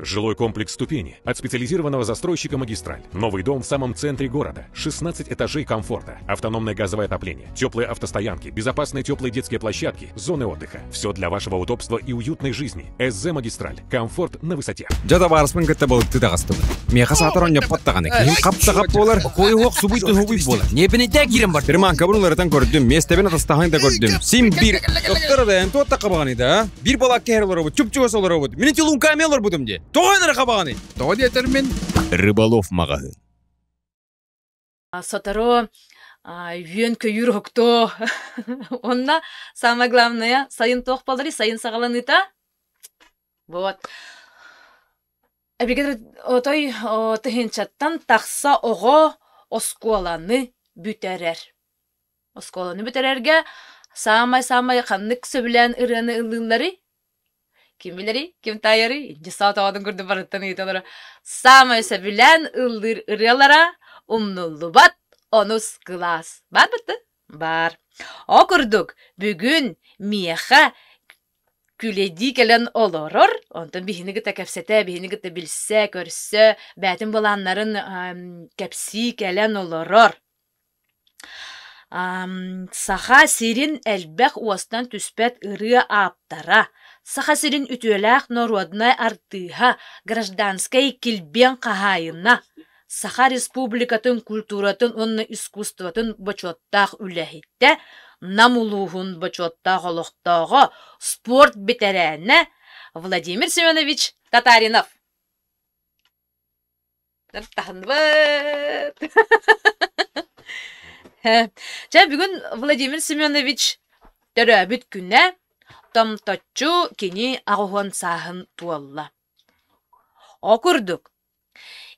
Жилой комплекс «Ступени» от специализированного застройщика «Магистраль». Новый дом в самом центре города. 16 этажей комфорта, автономное газовое отопление, теплые автостоянки, безопасные теплые детские площадки, зоны отдыха. Все для вашего удобства и уютной жизни. СЗ «Магистраль». Комфорт на высоте. Дьэ табаарыспын кытта балыкты таҕыстыбыт. Миэхэ саатар онньоппот даҕаны. Киһим хап-сахап буолар, куойуһуох субуй-туһубуй буолар. Ньиэпинэйдээ киирэн бар. Приманкабын уларытан көрдүм, миэстэбин атастаһан да көрдүм. Син биир... Доктор да, эн туох хабаҕаный да, а? Биир балаакка иһэр олоробут, чуп-чугас олоробут. Мин чулуҥкаами олорбутум дии. Тоҕо эн эрэ хабаҕаный? Тоҕо диэтэр мин? Рыболов маҕаһыын. Сотору үөн-көйүүр уһуктуо. Уонна самое главное, сайын туох буоларый? Сайын саҕаланыыта. Вот. Эбигэр отой тыһыынчаттан тахса оҕо оскуоланы бүтэрэр. Оскуоланы бүтэрэргэ саамай-саамай ханнык сөбүлээн ырыаны ыллыылларый? Ким билэрий, ким таайарый? Дьэ саатаҕатын курдук барыттан ыйыталлара. Саамай сөбүлээн ыллыыр ырыалара умнуллубат онус кылаас. Баар бытты? Баар. О курдук, бүгүн миэхэ күлэйдии кэлэн олорор, онтон биһини кытта кэпсэтэ, биһини кытта билсэ, көрсө, бээтин былааннарын кэпсии кэлэн олорор. Саха сирин элбэх уостан түспэт ырыа ааптара, Саха сирин үтүөлээх норуодунай артыыһа, гражданскай килбиэн хаһаайына, Саха Республикатын культуратын уонна искусствотын бочуоттаах үлэһитэ, Нам улууһун бочуоттаах олохтооҕо, спорт бэтэрээнэ Владимир Семенович Татаринов. Таһынныбыт. Чэ, бүгүн Владимир Семенович төрөөбүт күнэ, томточчу кини аҕыһуон сааһын туолла. О курдук,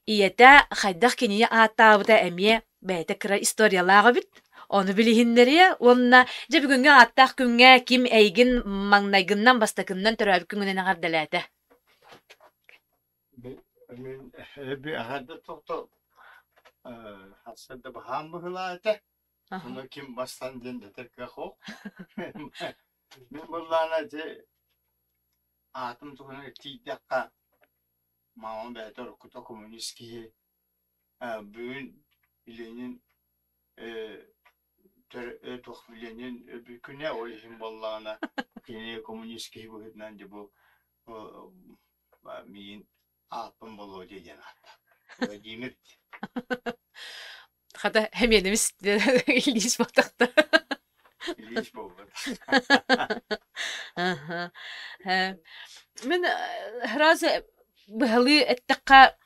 ийэтэ хайдах кинини ааттаабыта эмиэ бэйэтэ кыра историялаах эбит. Ону билиһиннэриэ уонна дьэ бүгүҥҥү ааттаах күҥҥэ ким эйигин маҥнайгыннан бастакыннан төрөөбүт күҥүнэн эҕэрдэлээтэ? Мин эҕэрдэ тохто сарсыарда баһаам быһыылаах этэ. Ону ким бастан диэн этэр кыах суох. Мин буоллаҕына ити аатым туһунан тиийдэххэ, маамам бэйэтэ уруккута коммунист киһи бүгүн Ленин туох Ленин күнэ ол иһин буоллаҕына кини коммунист киһи быһыытынан дьэ бу миин ааппын Володя диэн ааттаах. Владимир Хата эмиэнэмис Ильич буолтахта. Ильич буолбут. Мин сразу быһалыы эттэххэ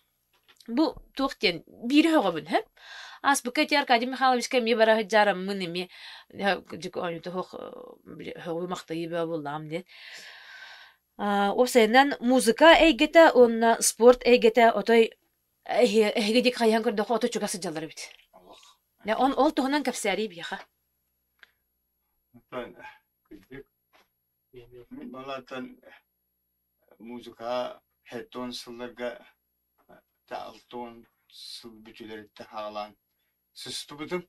бу туох диэн биири сөҕөбүн һэ. Ааспыкка ити Аркадий Михайловичка эмиэ бара сылдьаараммын эмиэ оонньуутуһуох сөҕүү-махтайыы бөҕө буоллаҕым диэн. Уопсайынан музыка эйгэтэ уонна спорт эйгэтэ отой эһиги диэки хайыһан көрдөххө отой чугас сылдьаллар эбит. Он ол туһунан кэпсээрий биһиэхэ. Оттон кырдьык мин балартан музыка хеттон сылларга алтон сыл бүтүлэриттэн хаалаан сыстыбытым.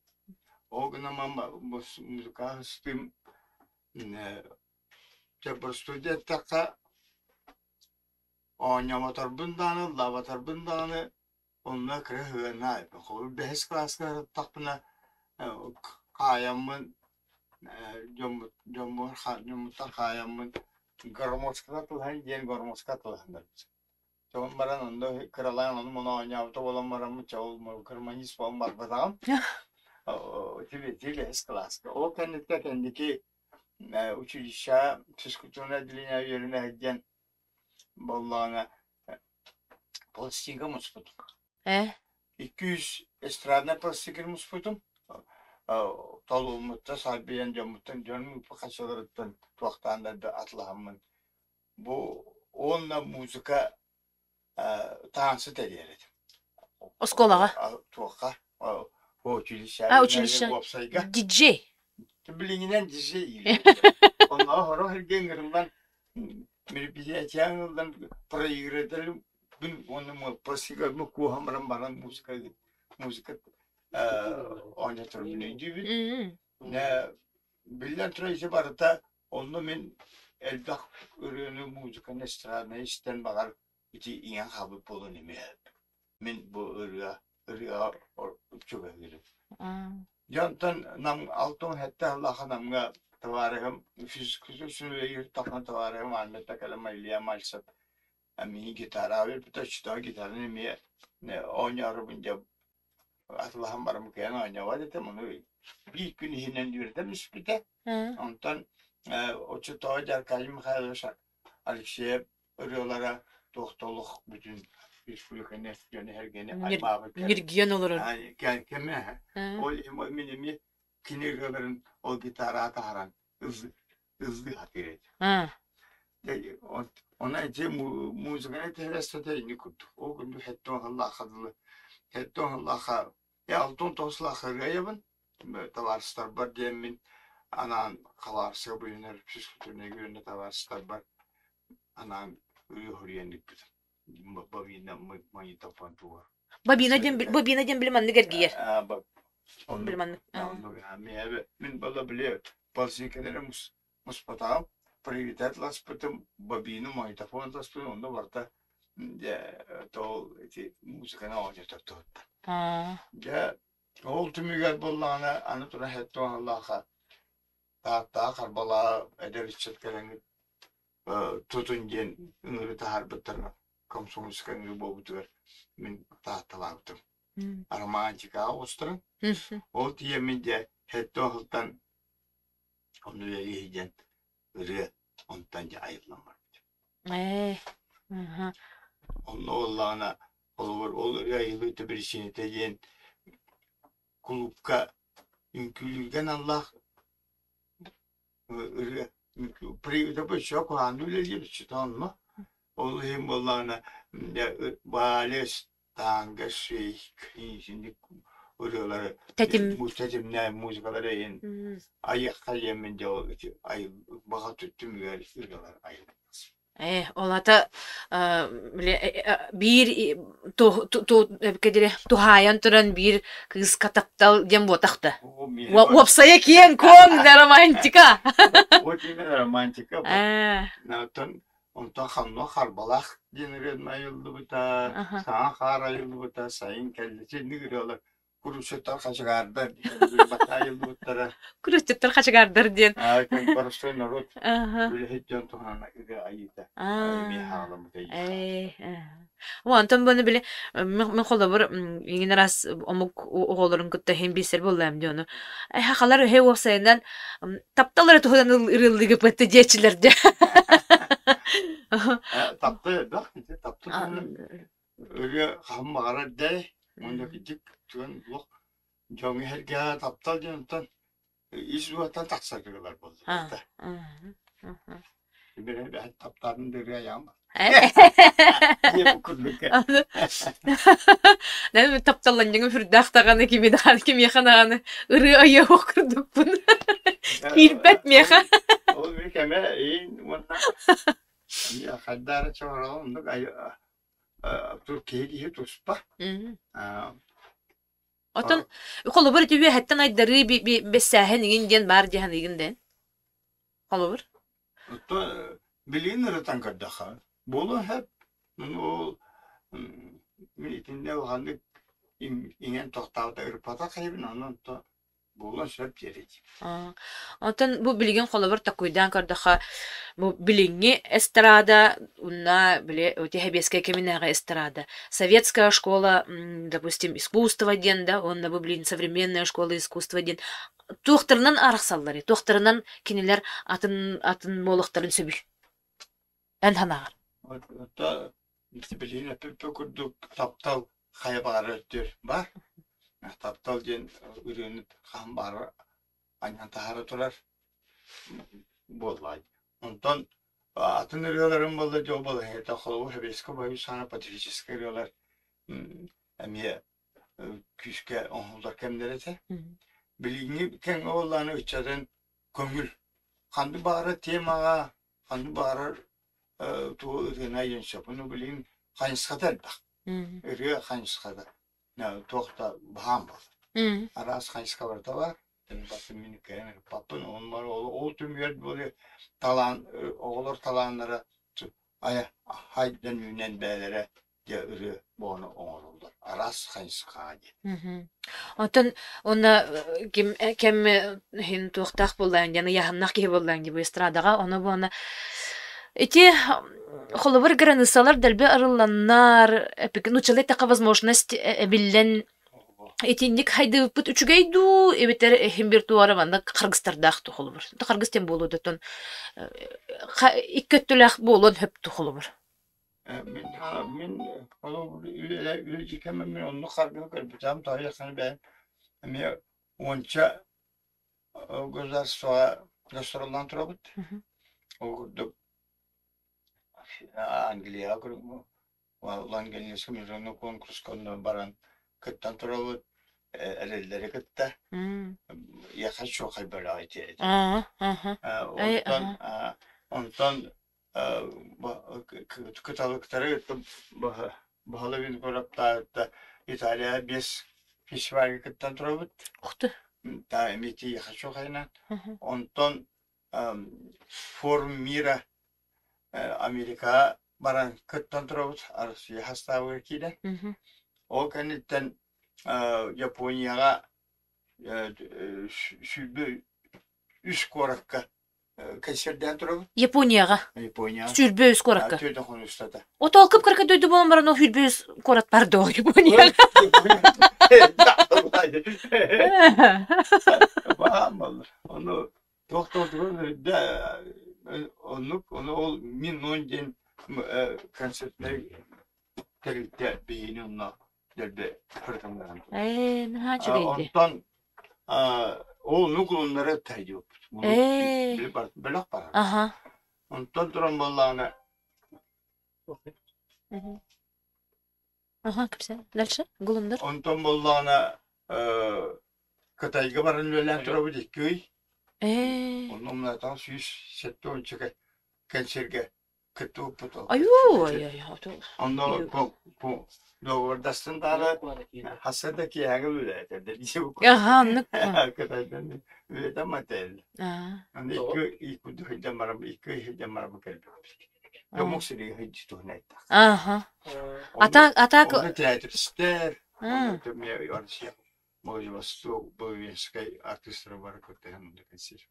Ол гынан музыка сыстыым Дьэ, боростуойда эттэххэ, оонньооботорбун даҕаны, ыллаабатарбын даҕаны онно кыра сыһыаннаах эбиппин. Холобур, бэһис кылааска сырыттахпына хаайаммын дьоммут дьоммор дьоммуттан хаайаммын гармошкаҕа тылһан диэн гармошка тылһаннарбытым. Чоҕун баран онно кыралаан ону-маны оонньообута буолан бараммын чэ ол гармонист буолан барбатаҕым. Ити бэһис кылааска. Ол кэнниттэн кэнники училищеҕа физкультурнай отделение үөрэнэ сылдьан буоллаҕына пластинка муспутум. Э? 200 эстраднай пластинканы муспутум. Толууммуттан сарбыйан дьоммуттан дьонум хаччаларыттан туохтаан да атылаһаммын бу уонна музыка таансы тэрийэр этим. Оскуолаҕа? Туохха? Училище. А, училище. Уопсайга. Диджей. Билиҥинэн диджей. Онно хорох эргэ ыҥырыллан мероприятие ыҥырыллан проигрыватель күн уонна просигамы куоһан баран баран музыка музыка оонньоторбун өйдүүбүн. Биллэн турар ити барыта онно мин элбэх ырыаны музыканы эстраднай истэн баҕар. Ити иҥэн хаалбыт буолуон эмиэ сөп. Мин бу ырыа ырыаҕа чугаһыырым. Дьэ онтон Нам 67 сыллаах Намҥа табаарыһым физкультура табаарыһым Анна кэлэн Илья Мальцев миигин гитараҕа биэрбитэ, оччотооҕу гитараны эмиэ оонньоорубун дьэ атылаһан баран кыайан оонньообот этим, ону биир күн иһинэн үөрэтэн испитэ. Онтон оччотооҕу Аркадий Михайлович Алексеев ырыалара туох да олох бүтүн республиканы дьону-сэргэни аймаабыт Ньиргийэн олорор. кэмэ. Ол иһин мин эмиэ кини ырыаларын ол гитараҕа таһааран ыллыы сатыыр этим. Онон ити музыканы тэһэрэстэтэ ини курдук. Ол курдук 70 сыллаахха дылы 70 сыллаахха 69 сыллаахха ырыайабын табаарыстарбар диэммин анаан халаарсыга быыһанар физкультурнай үөрэнэ табаарыстарбар анаан ырыа суруйан ыыппытым. Бобина магнитофон тугар. Бобина диэн бобина диэн били маннык эргийэр. Били маннык. Мин была били полсинкалары муспатаҕым, приоритет ласпытым, бобину магнитофон ласпытым, онно барыта дьэ ол ити музыканы оонньотор туһуттан. Дьэ Ол түмүгэр буоллаҕына, аны туран сэттэ уон Тааттаҕа Харбалаа эдэр ыччат кэлэҥҥит тутун диэн ыҥырыы таһаарбыттара комсомольскай ыҥырыы буолбутугар мин Таатталаабытым. Романтикаҕа оҕустаран. Ол тиийэммин дьэ 70 сылтан онно үлэлии сылдьан ырыа онтон дьэ айыллан барбыт. Ээ, аха. Онно буоллаҕына, холобур, ол ырыа айыллыыта биричиинэтэ диэн кулуупка үҥкүүлүүргэ аналлаах ырыа еще куһаҕаннык үлэлиир иччитэ онно. Ол иһин буоллаҕына вальс, танго, шейк итинник ырыалары Тэтим. тэтимнээн музыкалары иһин айыахха диэммин дьэ ол баҕа түмүгэр ырыалар айыллар. Ээ, ол аата били биир туһаайан туран биир кыыска таптал диэн буотах да. Уопсайа киэҥ-куоҥ да романтика. Вот именно романтика. Оттон онтон ханна Харбалаах диэн ырыанан айыллыбыта, саҥа хаар айыллыбыта, сайын кэллэ. Итинник ырыалар Курусчуттар хачыгаардар айыллыбыттара. Курусчуттар хачыгаардар диэн. Простой народ үлэһит дьон туһунан ырыа айыыта эмиэ хааламмыта. Онтон буну били мин холобур иҥин араас омук оҕолорун кытта иһин билсэр буоллаам дии ону. Хахалар үһэ уопсайынан таптал эрэ туһунан ырыаллыгы пытты диэччилэр дьэ. Таптал элбэх таптал туһунан ырыа хаһан баҕарар дэй уонна кырдьык туган олох дьоҥҥо эһэргэҕэ таптал диэн онтон ис дууһаттан тахсар ырыалар буоллулар да. Бэйэ таптаатын да ырыа айаҕым Нэ тапталланньаҥым сүрдээх даҕаны кими даҕаны кимиэхэ даҕаны ырыа айыах курдукпун. Киирбэт миэхэ. Ол бир кэмэ иин уонна хайдаары чоҕороҕо оннук киһи киһи туспа. Отон холобур ити үөһэттэн айдарыы бэссээһин иҥин диэн баар дии саныыгын да Холобур? Билигин ырытан көрдөххө, буолуон сөп. Ол мин итиннэ улаханнык иҥэн тохтообута ырыппатах киһибин, онон буолуон сөп диэри. Онтон бу билигин холобур такуйдаан көрдөххө, бу билиҥҥи эстрада уонна били сэбиэскэй кэминээҕи эстрада, советская школа, допустим, искусство диэн да, уонна бу билигин современная школа искусства диэн туохтарынан арахсалларый, туохтарынан кинилэр атын атын буолуохтарын сөбүй? Эн санааҕар? Оттон билигин эппиппит курдук таптал хайа баҕарар өттүгэр баар. Таптал диэн ырыаны хаһан баҕарар анньан таһаара турар буоллаҕай. Онтон атын ырыаларым буолла дьол балаһыата холобур Сэбиэскэй Союз саҕана патриотическай ырыалар эмиэ күүскэ оҥоһуллар кэмнэрэ этэ. Билиҥҥи кэмҥэ буоллаҕына ыччатын көҥүл ханнык баҕарар темаҕа, ханнык баҕарар тугу ырыаны айыан сөп. Ону билигин хайысхата элбэх. Ырыа хайысхата туох да баһаам буолар. Араас хайысха барыта баар. Мин кэлэн ыппаппын. Ол түмүгэр буолуо талаан оҕолор талааннара Айа хайдан үүнэн бэйэлэрэ дьэ ырыа буону оҥороллор араас хайысхаҕа диэн. Оттон уонна ким кэм иһин туохтаах буоллаҕын диэн ыйааһыннаах киһи буоллаҕын дии бу эстрадаҕа ону буона ити холобур границалар дэлби арылланнар нууччалыы эттэххэ возможность эбиллэн итинник хайдыбыппыт үчүгэй дуу эбэтэр иһин бир туора манна харгыстардаах дуу холобур харгыс диэн буолуо да икки өттүлээх буолуон сөп дуу холобур. Мин мин холобур үлэ мин оннук харгыһы көрбүтүм тоһуйахсаны бэйэм эмиэ уонча государствоҕа гастроллаан турабыт. Ол курдук Англияҕа Лангельнийскай международный конкурска онно баран кыттан турабыт эрэллэри кытта. Я хочу хайбалаҕа ити. Онтон онтон кыталыктары баһылыгын кураптаабытта Италия биэс фестивальга кыттан турабыт. Та эмити я хочу хайынан. Онтон форум мира Америкаҕа баран кыттан турабыт Арассыыйа састаабыгар киирэн. Ол кэнниттэн Японияҕа 23 куоракка кэнсиэрдээн турабыт. Японияҕа? Японияҕа. 23 куоракка? Түөрт хонуу устата. Отол кып-кыракый дойду буолан баран ол 23 куорат бар дуо Японияҕа? Баамалар. Ону Туох-туох да оннук ону ол мин нон диэн концертнай тэрилтэ биһиини онно дэлби хырытыннаран Ээ, наһаа үчүгэй дии. Онтон ол нугулуннары тайдыбыппыт. Ээ. Бөлөх барар. Аха. Онтон туран буоллаҕына Аха, кэпсээ. Дальше? Гулуннар. Онтон буоллаҕына Кытайга баран үлэлээн турабыт икки ый. Ээ. Онно умнатан 170 кэнсиэргэ кыттыбыппыт. Айуу, ай, ай, Онно договордастын даҕаны хасса да киэһээҥи үлэлээтэрдэр Аха, оннук. Кытайдан үлэтэн мател. Аны икки ый курдук сылдьан баран икки ый сылдьан баран кэлбиппит. Омук сиригэр сылдьыы туһунан эттэххэ. Ааха. Атак, атак. Онно театрстэр, онно Россия Владивосток, Боевинскай артыыстара бары кыттыһан онно кэнсиэр.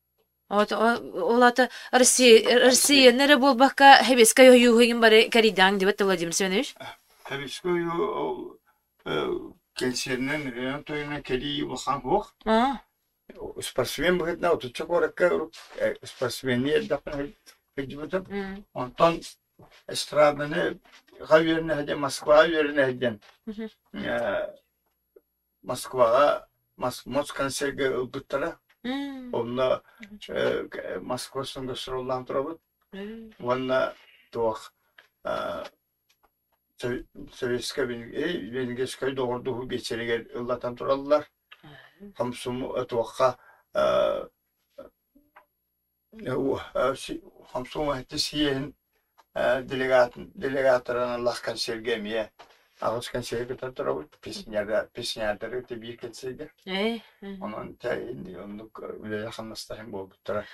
Ол ата Россия, Россияны эрэ буолбакка, Хэбискай ойууһугун бары кэрийдэҕиҥ диэбит Владимир Семенович? Хэбискэй ойуу ол кэнсиэринэн ырыанан тойуна кэлии улахан суох. Спортсмен быһыытынан отучча куоракка спортсменныы эрдэхпинэ сылдьыбытым. Онтон эстраданы үөрэнэ сылдьан, Москваҕа үөрэнэ сылдьан Москваҕа Москонцерга ылбыттара. Онно Москва гастроллаан турабыт. Уонна туох Советскай Венгерскай доҕордоһуу биэчэригэр ыллатан тураллар. Комсомол туохха Комсомол съеһин делегаттарын ыллах концерга эмиэ аҕыс концерга кытта турабыт. Пенсионердары кытта биир концерга. Онон оннук үлэлэр-хамнастарым буолбуттара.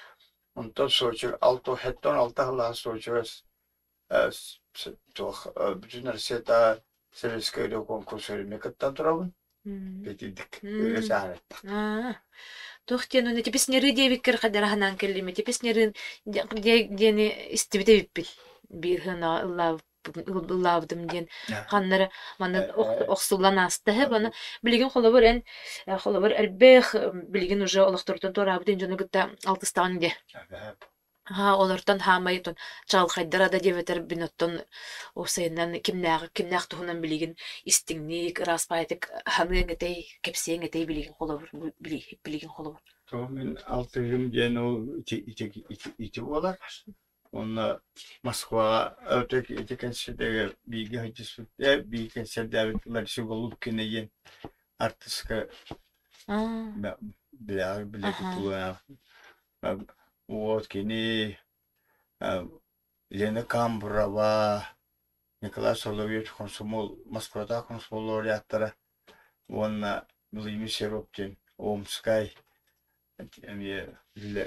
Онтон Сочи 76 сыллаах Сочига туох бүтүн Россията Советскай конкурс өрүмэ кыттан турабын. Итинник үлэ сааһыраттах. Туох диэн уонна типиснеры диэбиккэр хадара ханаан кэллим. Типиснерын диэни истибит эбиппин. Биир хана ыллаабытым диэн ханнары манна охсуллан ааста баны билигин холобур эн холобур элбэх билигин уже олохторуттан туораабытын дьону кытта алтыстаҕын диэ. Аһаа, олортон хаамай оттон чаҕылхайдара да диэбэтэрбин оттон уопсайынан кимнээҕи кимнээх туһунан билигин истиҥник, ыраас баайытык аһаныаҥ этэй, кэпсиэҥ этэй билигин холобур билигин холобур. Тоҕо мин алтыһым диэн ол ити ити ити ити буолар. Уонна Москваҕа ити кэнсиэрдэргэ бииргэ сылдьыспыт биир кэнсиэрдээбит Лариса Голубкина диэн артыыска билэҕэр билэги тугу Вот кини Лена Камбурова, Николай Соловьевич комсомол, Москватааҕы комсомол лауреаттара уонна Владимир Серов диэн Омскай эмиэ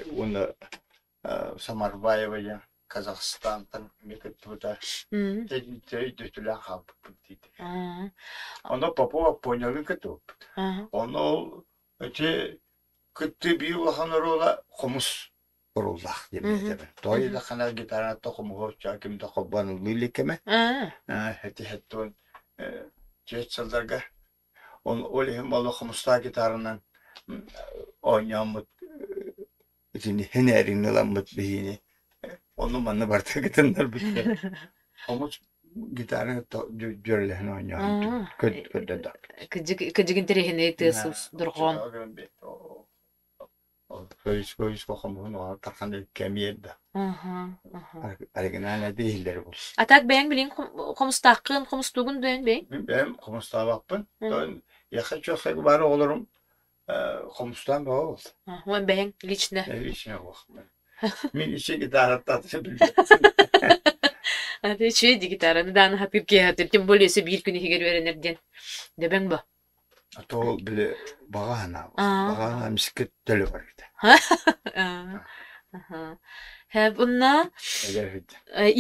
уонна Самарбаева диэн. Казахстантан эмиэ кыттыбыта. Өйдөтүлээн хаалбыппыт диэтэ. Ону Попова Понялыын кыттыбыппыт. Ону ол ити кыттыы биир улахан оруола хомус оруоллаах диэн этэбин. Тоҕо диэтэххинэ гитаранатта хомуһу оччоҕо ким да холбоон ыллыы илик кэмэ. Ити хэттуон түөрт сылларга ол иһин буолла хомустаах гитаранан оонньооммут итини хэнээрин ыламмыт биһиини ону манна барыта кытыннарбыт хомус гитараны дьүөрэлэһэн оонньоон көрдөрдө. Кыдьык интэриэһинэй тыас дорҕоон. Көйүс хомуһун оҕо тархан кэмиэр да. Оригинальный иһиллэр бул. А так бэйэҥ билин хомустааххын, хомустуугун дуөн бэйэҥ? Мин бэйэм хомустаабаппын. Яха чоххай баар оҕолорум хомустаан бөҕө буолла. Уон бэйэҥ лично? Лично буох. Мин ичи гитараттааты билбэппин. Аты үчүгэй ди гитараны дааны хатыыр киһи хатыыр, тем более өссө биир күн иһигэр үөрэнэр диэн. Дөбөҥ бо. А то били баҕа санаа баҕа санаа эмискэ төлө барбыта. Онно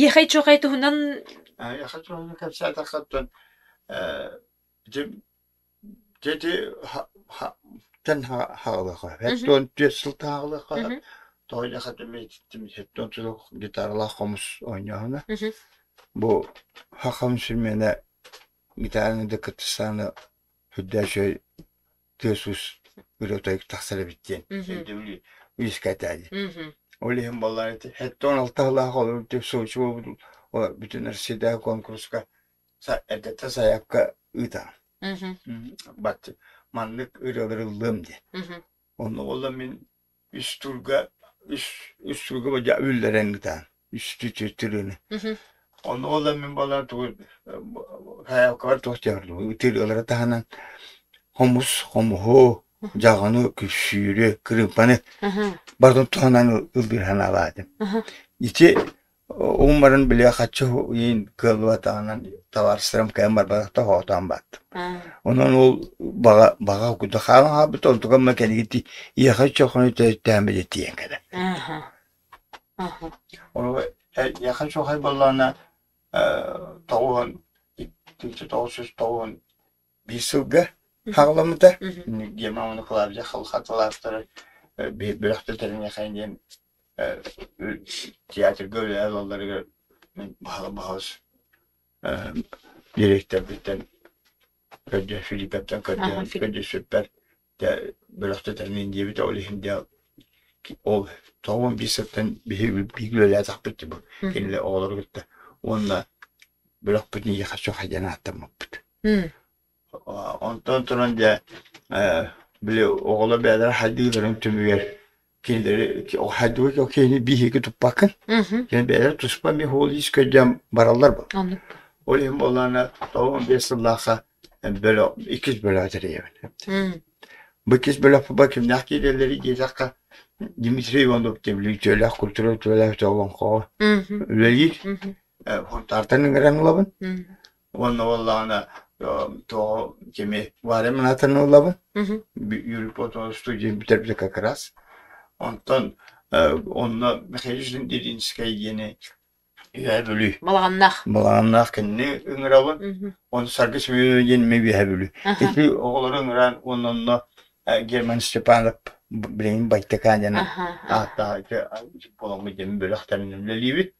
Иэхэй Чуохай туһунан Иэхэй туһунан кэпсээтэххэ ити ити тэн хаалыаха хэттон түөрт сыл таалыаха тоойдоха хэттон сыл гитаралаах хомус оонньооһуна бу хахам сүрмэнэ гитараны да кыттысааны үрдээх үчүгэй тыас-уус ырыа тахсар эбит диэн өйдөбүлү үөскээтээди. Ол иһин буоллар ити 76 сыллаах олору Сочи бүтүн Россиядааҕы куонкуруска эрдэттэн сайаапка ыытаҕын. Бачча маннык ырыалары ыллыам диэн. Онно буолла мин үс турга үс үс турга бадьа үллэрэн ытаан үстүү ырыаны. Онно буолла мин буолла тугу сайаапкабар туох диэбэр ытыырыалары таһынан хомус хомуһу дьаҕаны күпсүүрү кырыымпаны барытын туһанан ыллыыр санаалаатым. Ити Ууммарын били хаччы иин кыаллыбатаҕынан табаарыстарым кэлэн барбатахта хоотоон баттым. Онон ол баҕа баҕа кута хаалан хаалбыт онтукам ма кэлигити иэхэ чохону тээбит тиийэн кэлэр. Ол иэхэ чохой боллоона тоҕуһун 1991 сылга хаҕыламмыта. Герман Николаевич халхатылаахтара бөлөхтө тэринэхэйин диэн театрга үлэлээн ылалларыгар мин баһылы-баһылыс дириэктэрбиттэн көрдө Филипповтан көрдөөн көрдөспүппэр бөлөхтө тэринин диэбитэ ол иһин дьэ ол 91 сылтан биһиги бииргэ үлэлээтэхпит бу кинилэр оҕолору кытта уонна бөлөхпүтүн ийэхэ диэн ааттаммыппыт. Онтон туран дьэ били оҕолор бэйэлэрэ хайдыыларын түмүгэр кинилэри хайдыбыт ол киһини биһиги туппаккын. Кини бэйэлэрэ туспа эмиэ суол иис көрдөөн бараллар бу. Ол иһин буоллаҕына 95 сыллаахха бөлөх иккис бөлөҕү тэрийэбин. Бу иккис бөлөхпүт кимнээх киирэллэрий диэтэххэ Дмитрий Иванов диэн үтүөлээх культура үтүөлээх олоҥхоҕо үлэлиир. Хонтаартан ыҥыран ылабын. Уонна буоллаҕына тоҕо кими Варя Манатаны ылабын. Юрий Платонов студия бүтэрбитэ как раз. Онтон онно Михаил Дединскэй диэни Үөһээ Бүлүү. Балаҕаннаах. Балаҕаннаах кинини ыҥырабын. Уонна Саргы Семеновна диэн эмиэ Үөһээ Бүлүү. Ити оҕолору ыҥыран уонна онно Герман Степанов билигин Байтакаан диэн ааттаах буоламмыт диэн бөлөх тэринэн үлэлиибит.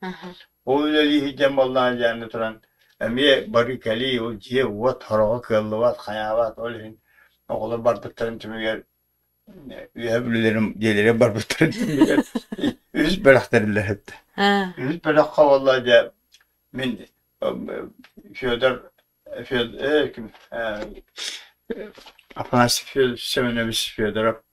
Ол үлэлии сылдьан буоллаҕына дьааны туран эмиэ бары-кэлии ол дьиэ-уот сороҕо кыаллыбат, хайаабат ол иһин оҕолор барбыттарын түмүгэр үөһэ бүлүүлэрим дьиэлэрэ барбыттарын түмүгэр үс бөлөх тэриллэр этэ. Үс бөлөххө буолла дьэ мин Федор Федор ким Афанасий Семенович Федоров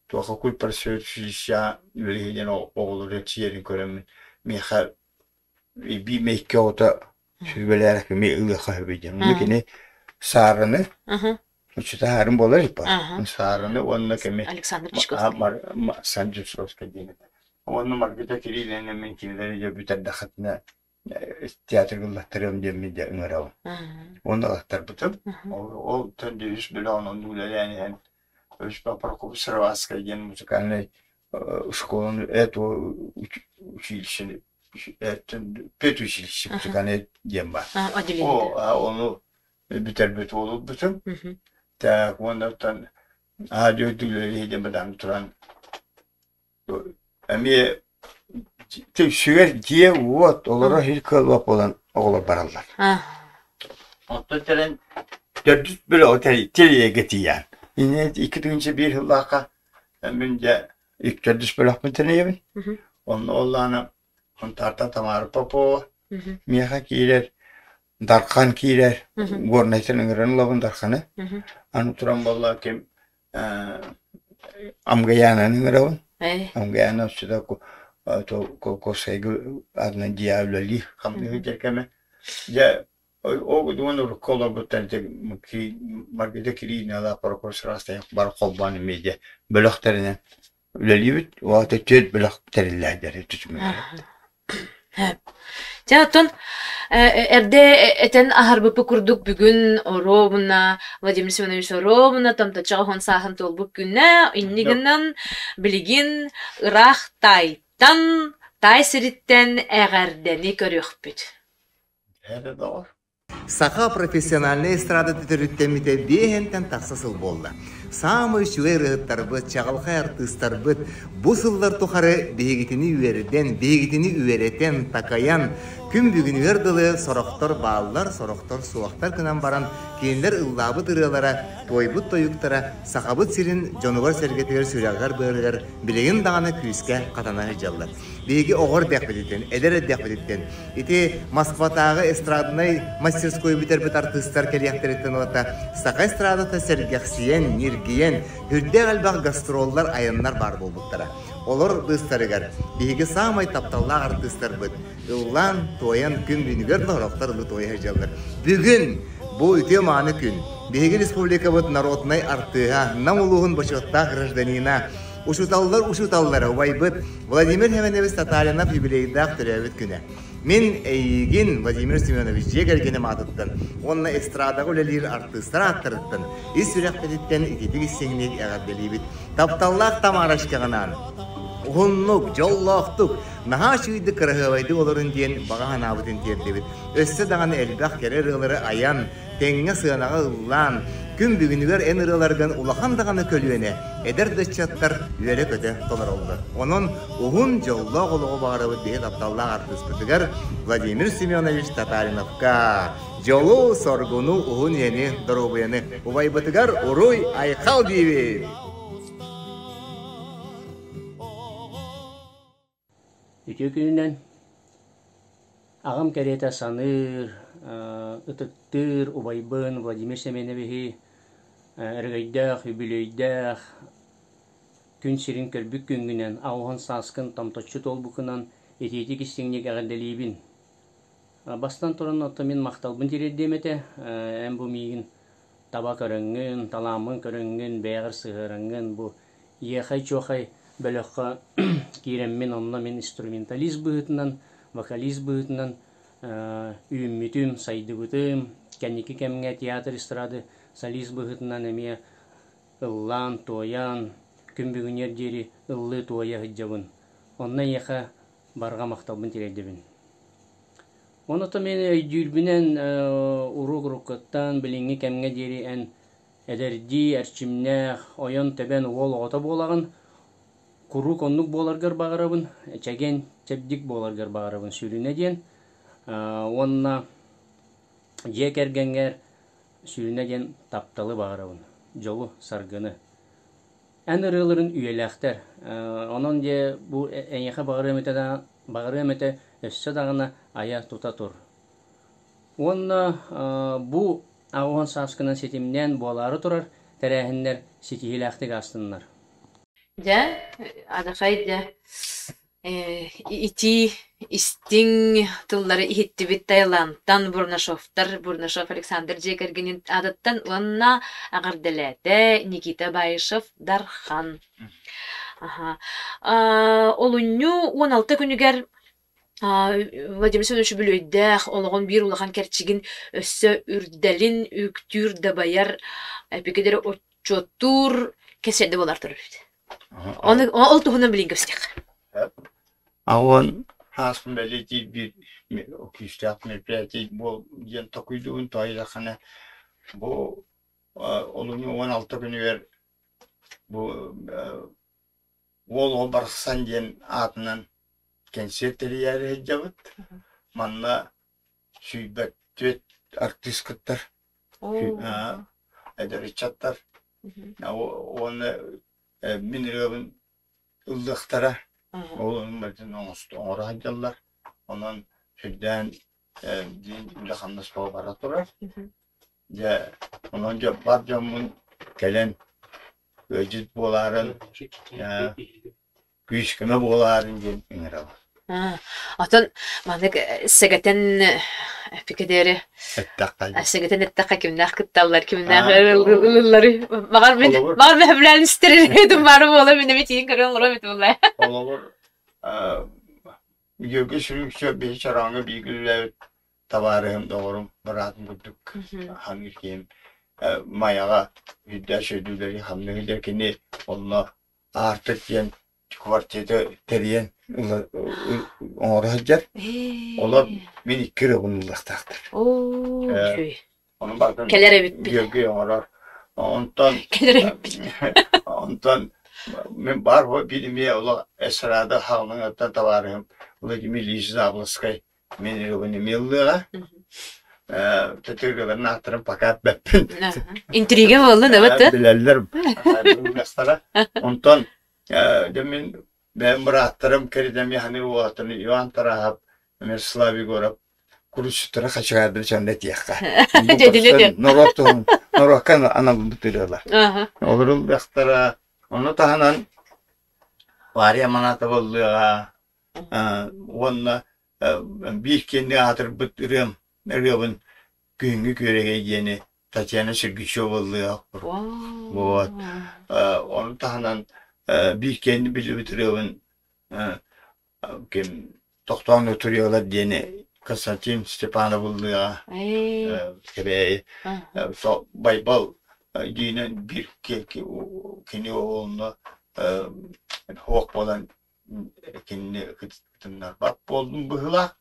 Туохха кульпросвеща үлэһинэн оҕолору эрчийэрин көрөммүн миэхэ эбии мэйкэ оҕото сүбэлээрэх эмиэ ылыахха сөбүй диэн. Онно кини саарыны учута саарын буолар иппа. Саарыны уонна кими Александр Дьячковский. Александр Дьячковский диэн этэ. Уонна Маргарита Кирилловна мин кинилэри дьэ бүтэрдэххитинэ театрга ыллаттарыам диэммин дьэ ыҥырабын. Уонна ылаттарбытым. Ол үс бөлөҕүн оннук үлэлээн иһэн Өспө Прокопий Сыроватскай диэн музыкальнай Школаны это училище педучилище диэн баар. О, ону бүтэрбит буолбутум. Так, уоннаттан аадьы үлэлии диэн бадан туран эмиэ сүгэр дьиэ-уот олоро иһит кыаллыбат буолан оҕолор бараллар. Оттон кэлэн төрдүс бөлөҕү тэрийэргэ тиийэн. Инньэ 2001 сыллаахха мин дьэ төрдүс бөлөхпүн тэрийэбин. Онно оллаана Хонтаартан Тамара Попова миэхэ киирэр, Дархан киирэр, Горнайтан ыҥыран ылабын Дарханы. Аны туран буолла ким Амгаяананы ыҥырабын. Амгаяна сюда Косайга атынан дьиэ үлэлиир хамныыр кэмэ. Дьэ ол уон урукку олорбуттан Маргарита Кириллиналаах Прокопий Сарастаев бары холбоон эмиэ дьэ бөлөхтөрүнэн үлэлиибит. Уота түөрт бөлөх тэриллээдэр түтүмүгэр. Дьэ, оттон эрдэ этэн аһарбыппыт курдук бүгүн оруобуна Владимир Семенович оруобуна томточоҕо уһун сааһын туолбут күнэ инни гынан билигин ыраах таайтан таай сириттэн эҕэрдэни көрүөхпүт. Эрэ доҕор. Саха профессиональнай эстрадата төрүттэммитэ биэһэнтэн тахса сыл буолла. Саамай үчүгэй ырыаһыттарбыт, чаҕылхай артыыстарбыт бу сыллар тухары биһигитини үөрдэн, биһигитини үөрэтэн, такайан, күн бүгүнүгэр дылы сорохтор бааллар, сорохтор суохтар гынан баран, кинилэр ыллаабыт ырыалара, туойбут тойуктара Сахабыт сирин дьонугар-сэргэтигэр сүрэҕэр-быарыгар билигин даҕаны күүскэ хатана сылдьаллар. Биһиги оҕо эрдэхпититтэн, эдэр эрдэхпититтэн Ити Москватааҕы эстраднай мастерской бүтэрбит артыыстар кэлиэхтэриттэн ылата саха эстрадата сэргэхсийэн, ньиргийэн, үрдээх элбэх гастроллар, айаннар баар буолбуттара. Олор быыстарыгар биһиги саамай тапталлаах артыыстарбыт ыллаан, туойан күн бүгүнүгэр да сорохтор ылы туойа сылдьаллар. Бүгүн бу үтүө-мааны күн биһиги республикабыт народнай артыыһа, Нам улууһун бочуоттаах гражданина, Учууталлар учууталлара убайбыт Владимир Семенович Татаринов юбилейдаах төрөөбүт күнэ. Мин эйиигин Владимир Семенович дьиэ кэргэним аатыттан уонна эстрадаҕа үлэлиир артыыстар ааттарыттан ис сүрэхпититтэн ититик истиҥник эҕэрдэлиибит. Тапталлаах Тамарочкаҕынаан уһуннук, дьоллоохтук, наһаа үчүгэйдик кыраһыабайдык олорун диэн баҕа санаабытын тиэрдибит. Өссө даҕаны элбэх кэрэ ырыалары айан, тэҥҥэ сыанаҕа ыллаан, күн бүгүнүгэр эн ырыаларгын улахан даҕаны көлүөнэ, эдэр да ыччаттар үөрэ-көтө толороллор. Онон уһун дьоллоох олоҕу баҕарабыт биһи тапталлаах артыыспытыгар Владимир Семенович Татариновка дьолу, соргуну, уһун үйэни, доруобуйаны убайбытыгар уруй, айхал диибит! Үтүө күнүнэн аҕам кэриэтэ саныыр, ытыктыыр убайбын Владимир Семеновиһы өрөгөйдөөх, үбүлүөйдээх күн сирин көрбүт күҥҥүнэн, аҕыһын сааскын томточчу туолбуккунан итиитик истиҥник эҕэрдэлиибин. Бастатан туран, оттон мин махталбын тириэрдиэм этэ. Эн бу миигин таба көрөҥҥүн, талааммын көрөҥҥүн, бэйэҕэр сыһыараҥҥын бу Иэхэй-чуохай бөлөххө киирэммин онно мин инструменталист быһыытынан, вокалист быһыытынан үүммүтүм, сайдыбытым. Кэнники кэмҥэ театр эстрады солист быһыытынан эмиэ ыллаан, туойан, күн бүгүнүгэр диэри ыллыы-туойа сылдьабын. Онно эйиэхэ барҕа махталбын тириэрдэбин. Онон мин өйдүүрбүнэн уруок-уруккуттан билиҥҥи кэмҥэ диэри эн Эдэрдии, эрчимнээх, ойон-тэбэн уол оҕото буолаҕын. Куруук оннук буоларгар баҕарабын, чэгиэн, чэбдик буоларгар баҕарабын сүрүнэ диэн. Уонна дьиэ кэргэҥҥэр сүрүнэ диэн тапталы баҕарабын, дьолу, саргыны. Эн ырыаларын үйэлээхтэр. Онон дьэ бу эйиэхэ баҕарыам этэ да, баҕарыам этэ өссө даҕаны айа-тута тур. Уонна бу 80 сааскынан ситимнээн буолаары турар тэрээһиннэр ситиһиилээхтик аастыннар. Дьэ, адахай дьэ, итии, истиҥ тыллары иһиттибит Таиландтан Бурнашовтар, Бурнашов Александр дьиэ кэргэнин аатыттан уонна эҕэрдэлээтэ Никита Баишев Дархан. Аха. Олунньу 16 күнүгэр Владимир Семенович үбүлүөйдээх олоҕун биир улахан кэрчигин өссө үрдэлин үктүүр дабайар эпикэдэри отчуоттуур кэсиэрдэ буолар турар эбит. Оны ол туһунан билин көстөх. Аҕуон хааспын бэлиэтиир биир күүстээх мероприятие буол диэн токуйдугун тоойдоххуна бу олунньу 16 күнүгэр бу уол оҕо барахсан диэн аатынан кэнсиэр тэрийээри сылдьабыт. Манна 104 артыыс кыттар, эдэр ыччаттар уонна мин ырыабын ыллыахтара. Ол барытын оҥоро сылдьаллар. Онон сүрдээн диин үлэ-хамнас бара турар. Дьэ, онон дьэ бар дьоммун кэлэн ыалдьыт буолаарын, күүс-көмө буолаарын диэн ыҥырабын. Отон маннык сэгэтэн эпикэдиэри Эттэххэ сэгэтэн эттэххэ кимнээх кытталлар, кимнээх ылыллары баҕар мин баҕар мөһөблээн истэр баары буола мин эми тиийин көрөн олором этим булла. Холобур, Георгий Сүрүксө биһи чорооҥҥо бииргэ үлэлээбит табаарыһым, доҕорум, быраатым курдук ханыыр киһим Майаҕа үрдээх сөйдүүлэри хамныыр кини онно Аартык диэн квартира тэрийэн оҥоро сылдьар. Олор мин икки ырыабын ыллыахтаахтар. Ону барытын Кэлэр эбиппит. Георгий оҥорор. Онтон Кэлэр эбиппит. онтон мин баар биир эмиэ олох эстрада хаалыҥыттан табаарыһым Владимир Ильич Заблоцкай мин ырыабын эмиэ ыллыаҕа. Төтүргэлэрин ааттарын пока эппэппин. Интрига буолла да бат? Билэллэр. Онтон дьэ мин бэйэм бырааттарым кэридэмми ханыыр уолаттарын Иван Тараһап, Мирослав Егоров курусуттара хачыгаардары чанна этиэххэ. Норуот туһун норуокка аналбыт ырыалар. Олор ыллыахтара. Ону таһынан Варя Манатова ыллыаҕа уонна биир киэнни аатырбыт ырыам ырыабын Күһүҥҥү күөрэгэй диэни Татьяна Сергучева ыллыаҕа. Вот. Ону таһынан биир киэнни билбит ырыабын ким Тохтоон утуруйалар диэни Константин Степанов ыллыаҕа. Кэбээйи. Байбал диинэн биир кини уолуна суох буолан кинини кытыннарбат буоллум быһыылаах.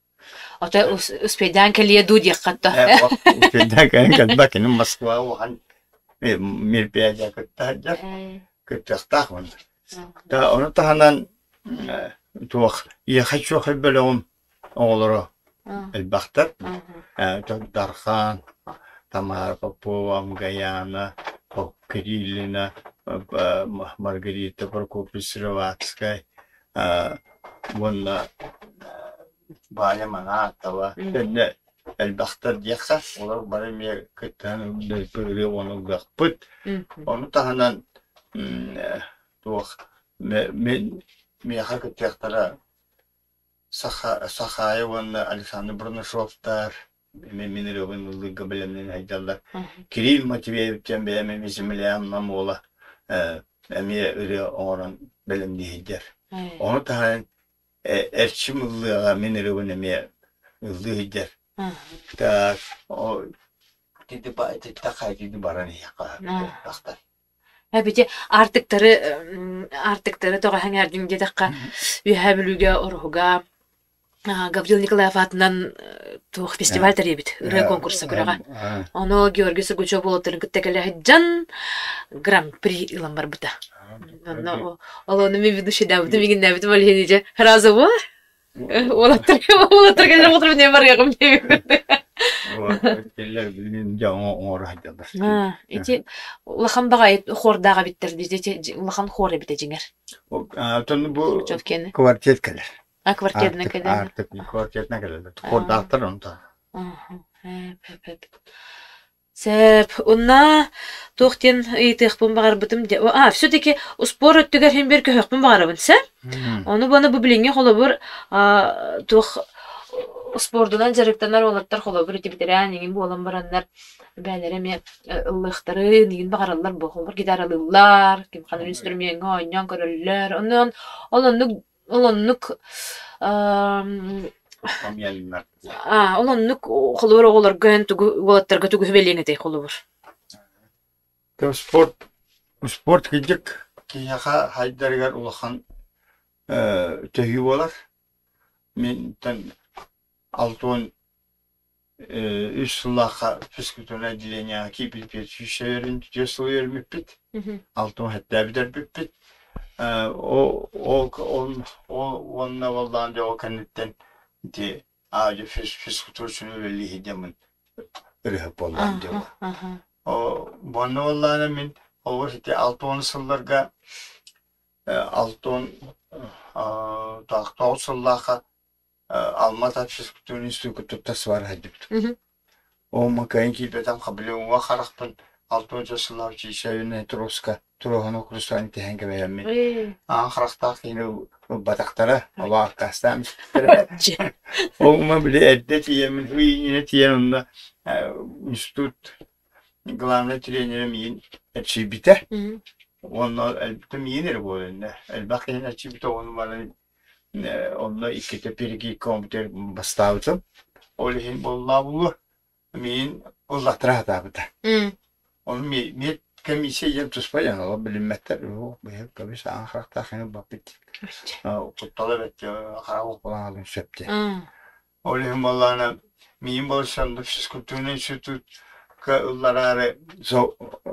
Ото успейдаан кэлиэ дуу диэххэ то. Успейдаан кэлэн кэлбэт кини Москва улахан мероприятие кытта сылдьар кыттыахтаах уонна. Ону таһынан туох Ехай-чуохай бөлөҕүм оҕолоро элбэхтэр. Дархан, Тамара Попова, Амгаяна, Кириллина, Маргарита Прокопьевна Сыроватская уонна Ваня Манатова кэннэ элбэхтэр диэххэ, олор бары эмиэ кыттыһан ырыа оҥоруохпут. Ону таһынан туох мин миэхэ кыттыахтара Сахаайа уонна Александр Бурнашовтар эмиэ мин ырыабын ыллыырга бэлэмнэнэ сылдьаллар. Кирилл Матвеев диэн бэйэм эмиэ Землянам уола эмиэ ырыа оҥорон бэлэмнии сылдьар. Ону таһынан Эрчим ыллыаҕа мин ырыабын эмиэ ыллыы сылдьар. Так, ити баран иһиэххэ тахтар. Эбити аартыктары аартыктары тоҕо сэҥээрдиҥ диэтэххэ, Үөһээ Бүлүүгэ Ороһуга Гаврил Николаев аатынан туох фестиваль тэрийэбит ырыа конкурса күрэҕэ. Ону Георгий Сергучев уолаттарын кытта кэлэ сылдьан гран-при ылан барбыта. Онно ол ону мин ведущийдаабытым иҥиннээбитим ол иһин дьэ сразу Уолаттар уолаттар кэлэр оҕолору не барыаҕым диэбит. Кинилэр билигин дьэ оҥоро сылдьаллар. Ити улахан баҕайы хуордаах эбиттэр дии улахан хуор эбитэ дьиҥэр. Оттон бу квартет кэлэр. А квартетынан кэлэр. Артык квартетынан кэлэр. Хуордаахтар онто. Сөп. Уонна туох диэн ыйытыахпын баҕарбытым диэ. А, все-таки успуор өттүгэр иһин биир көһүөхпүн баҕарабын, сөп? Ону буона бу билиҥҥи холобур туох успуордунан дьарыктанар уолаттар холобур ити бэтэрээн иҥин буолан бараннар бэйэлэрэ эмиэ ыллыахтарын иҥин баҕараллар буо. Холобур гитаралыыллар, ким ханан инструмеҥҥа оонньоон көрөллөр. Онон ол оннук Ол оннук ол оннук холобур оҕолорго эн тугу уолаттарга тугу сүбэлиэҥ этэй холобур? Спорт спорт кырдьык. Киһиэхэ хайдарыгар улахан төһүү буолар. Минтэн 63 сыллаахха физкультурнай отделениеҕа киирбиппит 104 сыл үөрэммиппит, 67 бүтэрбиппит. Ол ол уонна буоллаҕына дьэ ол кэнниттэн ити аадьы физкультура үлэлии сылдьаммын ырыһыт буоллаҕым дьэ. Уонна буоллаҕына мин олус ити 60 сылларга 69 сыллаахха Алма-Ата физкультурный институтка туттарсыбар сылдьыбытым. Ол кыайан киирбэтэх хабылыҥҥа харахпын 60 сыллаах училище Троска Троһану Хрустальный тэһэн кэбиһэммин аан харахтаах киһини ылбатахтара, олоо аккаастаан испиттэрэ. Ол били эрдэ тиийэммин иннинэ тиийэн онно институт главный тренерэ миин эрчийбитэ. Уонна миин эрэ буолан элбэх киһини эрчийбитэ ону баран онно иккитэ перегикком бастаабытым. Ол иһин буоллаа буолуо миин ыллаттара сатаабыта. Ону миэт комиссия диэн туспа диэн олор билиммэттэр. Быһа көбүс аан харахтаах иһин баппыт. Куттала бэт харах укулаан сөп диэн. Ол иһин буоллаҕына миин болсонду физкультурный институтка ыллараары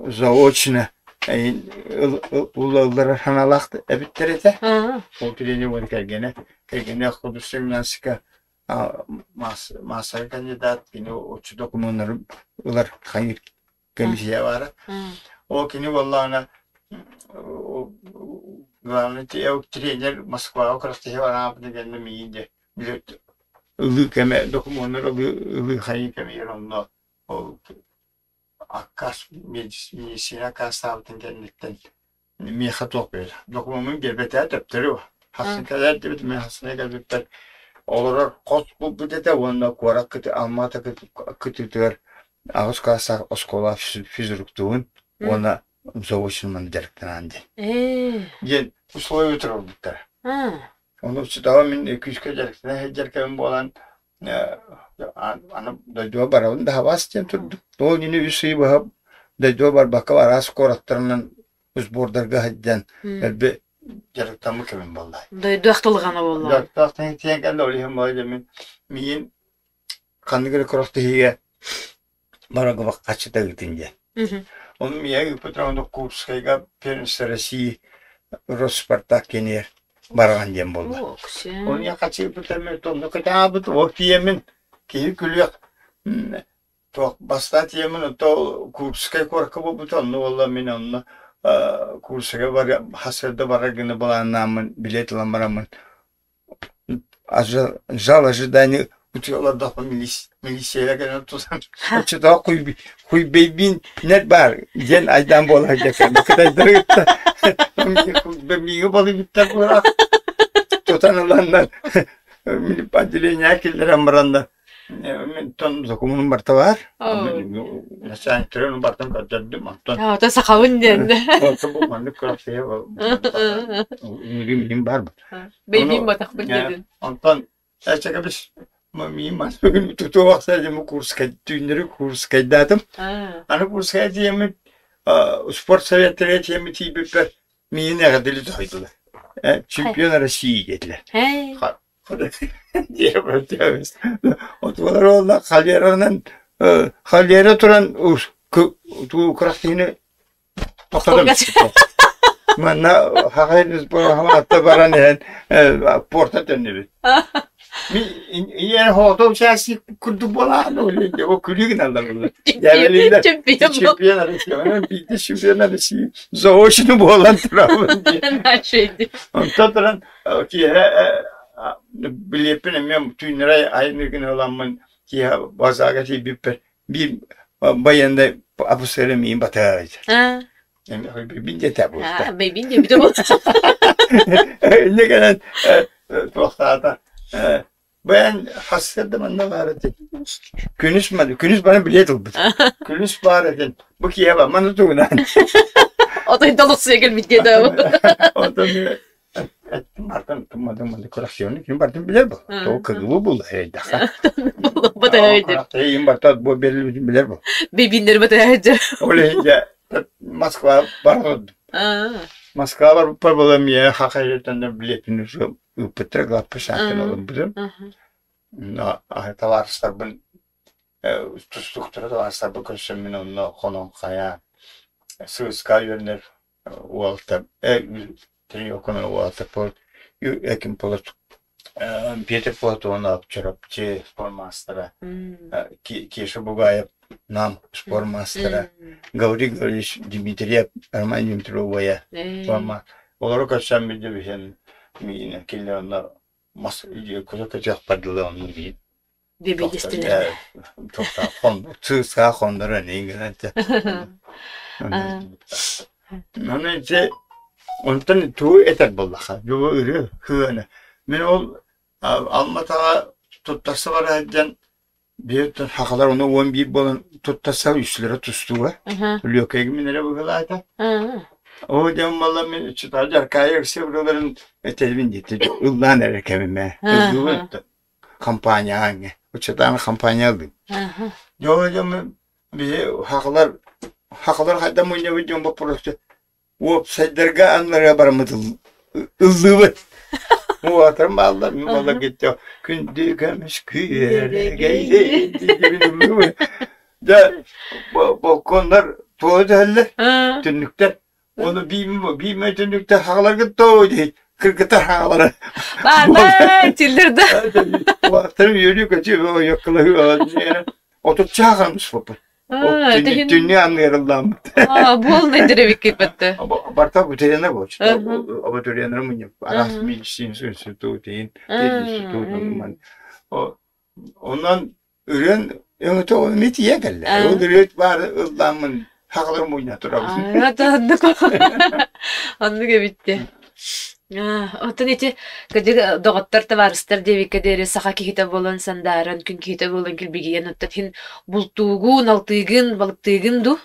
заочно ылларар санаалаах эбиттэр этэ. Ол тренер уон кэргэнэ кэргэнэ художественная гимнастика массовый кандидат кини оччо докумуоннары ылар хайыр комиссия баара. Ол кини буоллаҕына главный тренер Москваҕа күрэхтэһии бараабыт кэннэ миигин дьэ ылыы кэмэ докумуоннар ылыы хайыы кэмигэр онно ол аккаас медицина аккаастаабытын кэнниттэн миэхэ туох биэрэр докумуоммун биэрбэтэ төптөрү хассын кэлэр диэбит мин хассына кэлбиппэр олорор хос булбут этэ уонна куорат Алма-Ата кытыытыгар аҕыс класстаах оскуола физруктуун уонна заочнуман дьарыктанаан диэн диэн условия туруорбуттара. Ону учуутала мин күүскэ дьарыктана сылдьар кэмим буолан аны дойдуга барабын да хабаас диэн турдум. Ол иннинэ үс ый быһа дойдуга барбакка араас куораттарынан сбордарга сылдьан элбэ дьарыктаммыт кэмим буолла. Дойду ахтылҕана буолла. Дьарыктаах тиийэн кэллэ ол иһин мин миин ханнык эрэ күрэхтэһиигэ барарга хаччыта ыытын диэн. Ону миэхэ ыыппыт Курскайга первенство России Росспартак киэнигэр бараҕан диэн буолла. Ону я хаччы ыыппыттар онно кытаабыт ол тиийэммин киһи күлүөх туох бастаан тиийэммин ото Курскай куоракка буолбута онно буолла мин онно Курскайга бар хасырда барар гына былааннааммын билет ылан бараммын Зал ожидания утуйалардахпа милиция кэлэн тутан оччотоох хуйбэйбин нет баар диэн айдаан буола сылдьар кытайдары кытта мииги балыйбыттар буолаах тутан ыланнар отделение киллэрэн бараннар Мин тон докумуонум барыта баар. Начальниктары бартан көрдөрдүм. Онтон Ото сахабын диэн. Онтон бу маннык күрэхтэһии миин бар. Бэйбин батахпын дедин. Онтон эчэгэ бис миин мас бүгүн тутуу бахса курскай түүннэри курскайдаатым. Аны курскай тиэммит спорт советтэрэ тиэммит тиийбиппэр миин эҕэрдэлии тоһуйдулар. Чемпион России диэтилэр. Отуолар уолла холеранан холера туран күрэхтэһиини тохтотон Манна хахайын баран иһэн порта төннүбүт. Ийэн хоото участник курдук буолаан ол күлүү гыналлар булла. Чемпион России, биирдэ чемпион России заочно буолан турабын. Онтон туран киэһэ билиэппин эмиэ түүннэри айанныыргын ыламмын киэһэ базаага тиийбиппэр биир байыаннай офицеры миин батыһар Бэйбин диэтэ буолта. Бэйбин диэбитэ буолта. Инньэ кэлэн туохтаата Бэйэн хассыарда манна баар этин. Күнүс күнүс бары билиэт ылбыт. Күнүс баар этин. Бу киһи ба маны тугунан. Отой долуксуйа кэлбит диэтэ. Отон бартын туммадым маны коррупционный ким бартын билер бу. То кыгыбы бул эйдаха. Батаһайдыр. Им барта бу берилбитин билер бу. Бибиннер батаһайдыр. Ол иһин Москва барҕырдым. Москва барбыппар буолан миэхэ хахайыттан да билиэппин ыыппыттара главпочтамтан ылбытым. Табаарыстарбын тустууктара табаарыстарбын көрсөммүн онно хонон хайаан сыыска үөрэнэр уолаттар тренировканы уолаттар Эким Петр Платонов Чурапчы спортмаастара Кеша Бугаев Нам спортмаастара Гаврил Гаврильевич Дмитриев Роман Дмитриев убайа олору көрсөн билдибиһин миинэ кинилэр онно мас көтө көтүөхпэр дылы онно миин Бибидистилэр. Сыысаа хондоро нейгинэн Аны ити онтон тугу этэр буоллаха дьуба ырыа хыана мин ол Алматаҕа туттарса бара сылдьан биир хахалар ону 11 буолан туттарса үсүлэрэ тустууга Лүөкэйгэ мин эрэ быһылаата Оо дьон буолла мин чытаа Жаркаайа Алексеевналарын этэбин диэтэ ыллаан эрэ кэмимэ ыллыыбын компания аҥҥа учетааны компания ыллым дьоно дьоммун биһи хахалар хахалар хайда мунньабыт дьон боппуруосту уопсайдарга аннарыга бараммыт ыллыыбыт уотарым бааллар мин балар гиттэ күндү көмүс күөрэгэй дьэ балконнар туола түһэллэр түннүктэр Оны биимэ түннүктэр хааларгыт тоо диэт кыргыттар хаалара. Баарбай тиллер да. Улааттарым үөрүү көтүү ойоккалаһыы отучча хаамыспыппыт. Түннү анныырылламмыт. Буолнай деревиккиппетте. Барта бүтерена болчу. Абатуренара мунья араас медицинский институт, институт. Онон Үрүөн өҥөтө ол эмиэ тиийэн кэллэ. Ол үрүөт баар ыллааммын хаҕалар мунньа турабын. Оннук оннук эбитти. Оттон ити кырдьык доҕоттор табаарыстар диэбиккэ диэри саха киһитэ буолан сандааран, күн киһитэ буолан килбигийэн оттон иһин бултуугун, алтыыгын, балыктыыгын дуу?